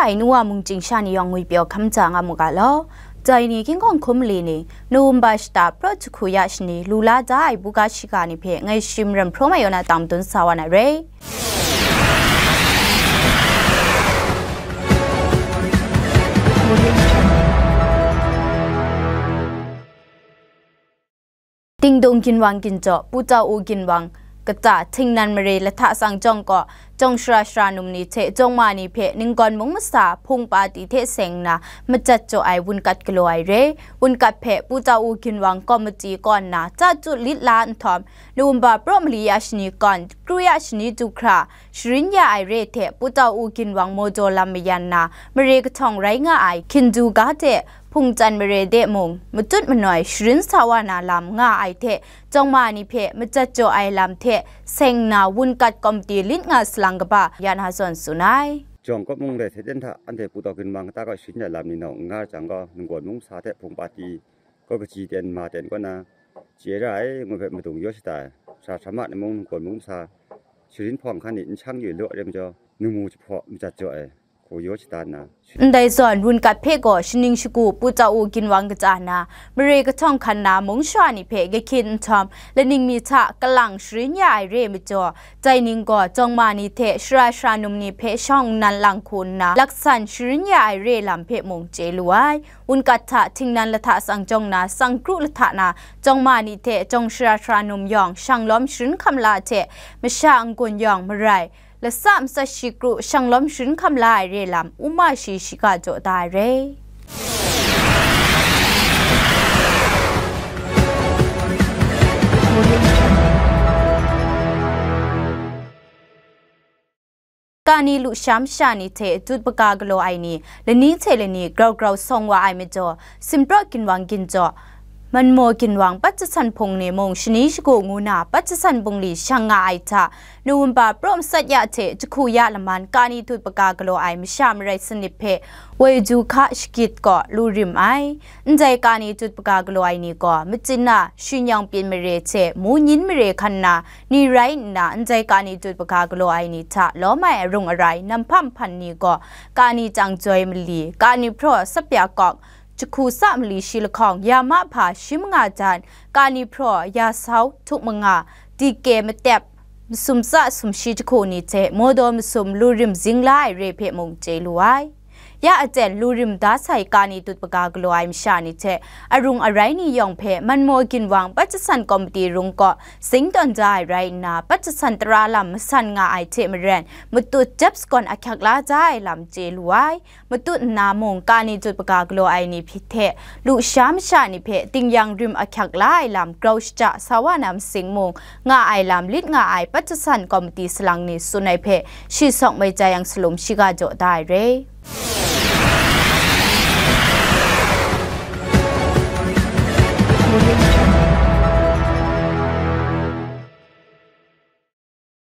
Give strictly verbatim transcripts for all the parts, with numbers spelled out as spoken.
Ai nu wa mung chyingsha ni yawng ngwipyaw hkam ja nga mu ga law. Dai ni King Kong Hkum Mali ni November shata pra jahku ya shani lu la da ai buga shiga ni hpe ngai shim ram hpraw mai yaw na tang dun sa wa na re. Dingdung ginwang ginjaw, Pu Tau U ginwang kata Htingnan mare lahta sang jawng gaw, jawng shara shara num ni hte jawng ma ni hpe Ninggawn mung masa hpung pati hte seng nna majat jaw ai wunkat galaw ai re. Wunkat hpe Pu Tau U ginwang komiti kaw nna chya chyu lit la nhtawm, November pra mali ya shani kawn, kru ya shani du hkra, sharin ya ai re hte Pu Tau U ginwang mawdaw lam mayan na, mare kahtawng rai nga ai Hkindu ga hte Hpungtsan mare de mung matut manoi sharin sa wa na lam nga ai hte, jawng ma ni hpe majat jaw ai lam hte seng nna wunkat komiti lit nga salang kaba ya na zawn tsun ai. Jawng kawp mung re hte ten hta anhte Pu Tau ginwang kata kaw sharin ya lam ni nawng n nga jang gaw, Ninggawn mung masa hte hpung pati gaw kaji ten ma ten kaw na, chye ra ai ngu hpe madung yaw shada ai. Sara hkra ma ni mung Ninggawn mung masa sharin hpawng hkan ni n shang yu lu ai rai majaw, nu mu jahpaw majat jaw ai hku yaw shada nna, ndai zawn wunkat hpe gaw shaning shagu Pu Tau U ginwang kata na, mare kahtawng hkan na mung shara ni hpe gahkyin nhtawm, laning mi hta kalang sharin ya ai re majaw, dai ning gaw jawng ma ni hte shara shara num ni hpe shawng nnan lang hku nna, laksan sharin ya ai re lam hpe mung chye lu ai. Wunkat hta Htingnan lahta sang jawng na, sang kru lahta na, jawng ma ni hte jawng shara shara num yawng shanglawm sharin hkam la hte, masha n-gun yawng marai, lasa matsat shi kru shanglawm sharin hkam la ai re lam, u ma shi shiga jaw da ai re. Kani lusha masha ni hte tut baga galaw ai ni, lani hte lani grau grau sawng wa ai majaw, Sinpraw ginwang ginjaw, Manmaw ginwang pat jasan hpung ni mung shani shagu ngu na pat jasan bungli shang nga ai hta, November pra masat ya hte jahku ya laman kani tut baga galaw ai masha marai sanit hpe woi du hka shagit gaw lu rim ai. Ndai kani tut baga galaw ai ni gaw, Machyina, Shinyawng Pyin mare hte Munyin mare hkan na ni rai nna, ndai kani tut baga galaw ai ni hta lawm ai arung arai namhpa nhpan ni gaw, kani tang joi mali, kani hpraw sapya kawk, jahku sa mali shi lahkawng, ya ma hpa shi manga jan, kani hpraw, ya sau, htuk manga, dike matep, masum tsa sumshi jahku ni hte mawdaw masum lu rim zing la ai re hpe mung chye lu ai. Ya aten lu rim da sai kani tut baga galaw ai masha ni hte arung arai ni yawng hpe Manmaw ginwang pat jasan komiti rung kaw zing tawn da ai rai nna, pat jasan tara lam masan nga ai hte maren, matut jep sagawn ahkyak la da ai lam chye lu ai. Matut nna mung, kani tut baga galaw ai ni hte lusha masha ni hpe tingyan rim ahkyak la ai lam grau shaja sa wa na masing mung, nga ai lam lit nga ai pat jasan komiti salang ni tsun ai hpe, shi sawk mai jai yang salum shiga jaw da ai re.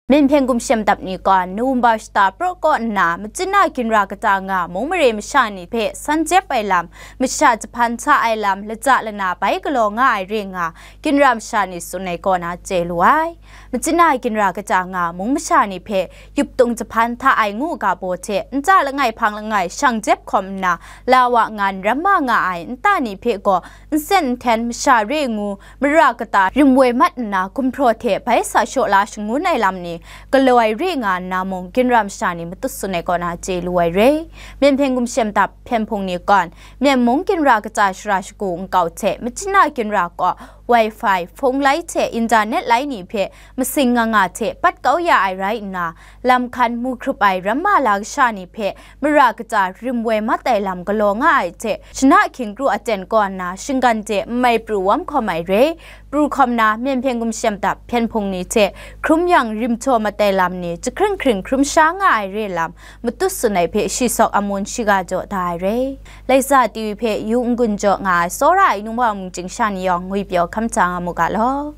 Myen Hpyen Gumshem dap ni gaw November shata pra kaw nna, Machyina ginra kata nga mung mare masha ni hpe san jep ai lam, masha jahpan hta ai lam, laja lana bai galaw nga ai re nga, ginra masha ni tsun ai kaw na chye lu ai. Machyina ginra kata nga mung masha ni hpe yuptung jahpan hta ai ngu ga baw hte nta langai hpang langai shang jep hkawm nna, la wa ngan ram ma nga ai nta ni hpe gaw nsen nhten masha re ngu, mara kata rim woi mat nna gumhpraw hte bai sa shaw la shangun ai lam ni galaw ai re nga nna mung, ginra masha ni matut tsun ai kaw na chye lu ai re. Myen Hpyen Gumshem dap Hpyen Hpung ni gaw, Myen mung ginra kata shara shagu nkau hte Machyina ginra kaw Wi-Fi, hpung lai hte internet lai ni hpe masing nga nga hte pat kau ya ai rai nna, lam hkan mu hkrup ai ram ma la kasha ni hpe mara kata rim woi mat ai lam galaw nga ai hte, shana hkying kru aten kaw nna shinggan de nmai pru wam hkawm ai re. Pru hkawm na, Myen Hpyen Gumshem dap Hpyen Hpung ni hte hkrum yang rim htaw mat ai lam ni jahkring hkring hkrum sha nga ai re lam, matut tsun ai hpe shi sawk amun shiga jaw da ai re. Laisa T V hpe yu n-gun jaw nga ai tsawra ai num wa mung chyingsha ni yawng ngwipyaw hkam hta nga mu ga law.